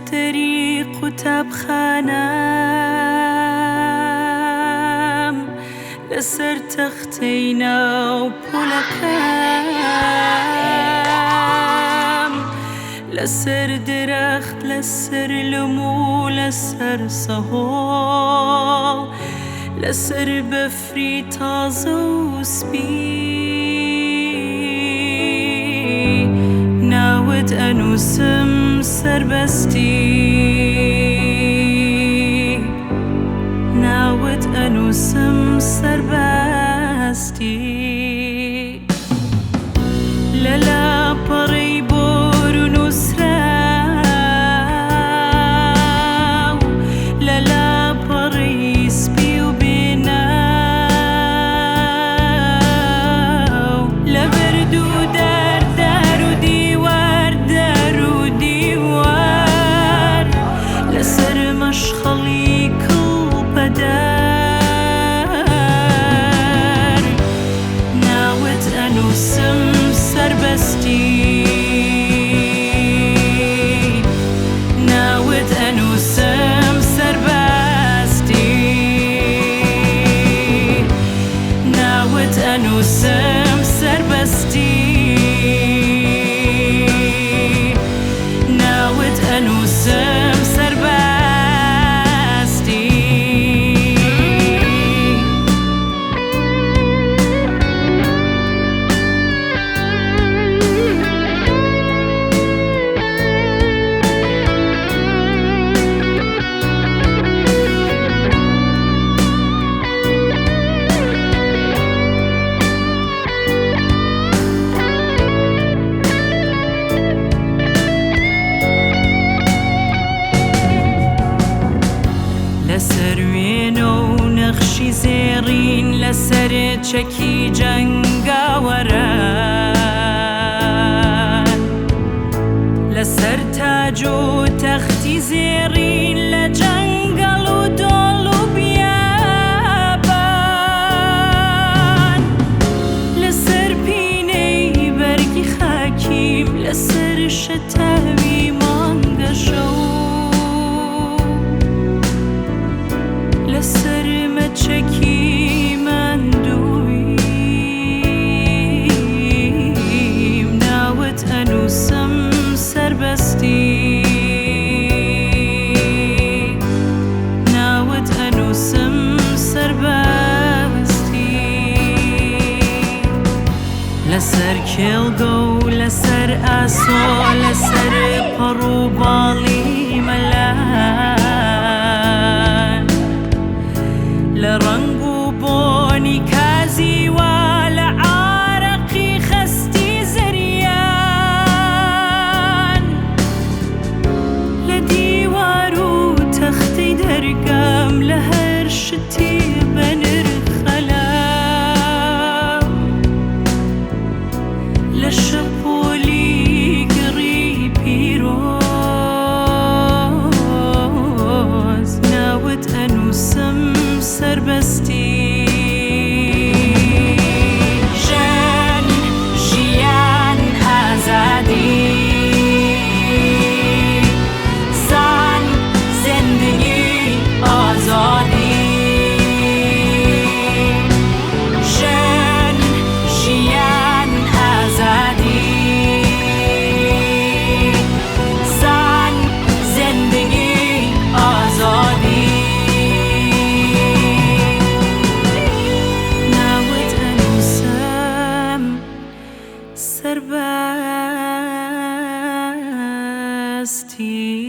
دەفتەری قوتابخانەم، لەسەر تەختەی ناو پۆلەکەم، لەسەر درەخت، لەسەر لم و لەسەر سەهۆڵ، لەسەر بەفری تازە و سپی ناوت ئەنووسم سەربەستی، ناوت ئەنووسم سەربەستی. لە لاپەڕەی بۆر و نووسراو، لە لاپەڕەی سپی و بێناو، لە بەرد و دار، دار و دیوار، دار و دیوار، لەسەر مەشخەڵی کڵپەدار ناوت ئەنووسم سەربەستی، ناوت ئەنووسم سەربەستی، ناوت ئەنووسم سەربەستی، ناوت ئەنووسم سەربەستی. لەسەر وێنە و نەخشی زێڕین، لەسەر چەکی جەنگاوەران، لەسەر تاج و تەختی زێڕین، لە جەنگەڵ و دۆڵ و بیابان، لەسەر پینەی بەرگی خاکیم، لەسەر شەتاوی مانگەشەو، لەسەر مەچەکی ماندوویم ناوت ئەنووسم سەربەستی، ناوت ئەنووسم سەربەستی. لەسەر کێڵگە و لەسەر ئاسۆ، لەسەر پەڕ و باڵی مەلان، لە ڕەنگ و بۆنی کازیوە، لە عارەقی خەستی زریان، لە دیوار و تەختەی دەرگام، لە هەر شتی بەنرخەلام، لە شەپۆلی گڕی پیرۆز ناوت ئەنووسم سەربەستی. ژن، ژیان، ئازادی، زن، زندگی، ئازادی، ژن، ژیان، ئازادی، زن، زندگی، ئازادی. ناوت ئەنووسم سەربەستی.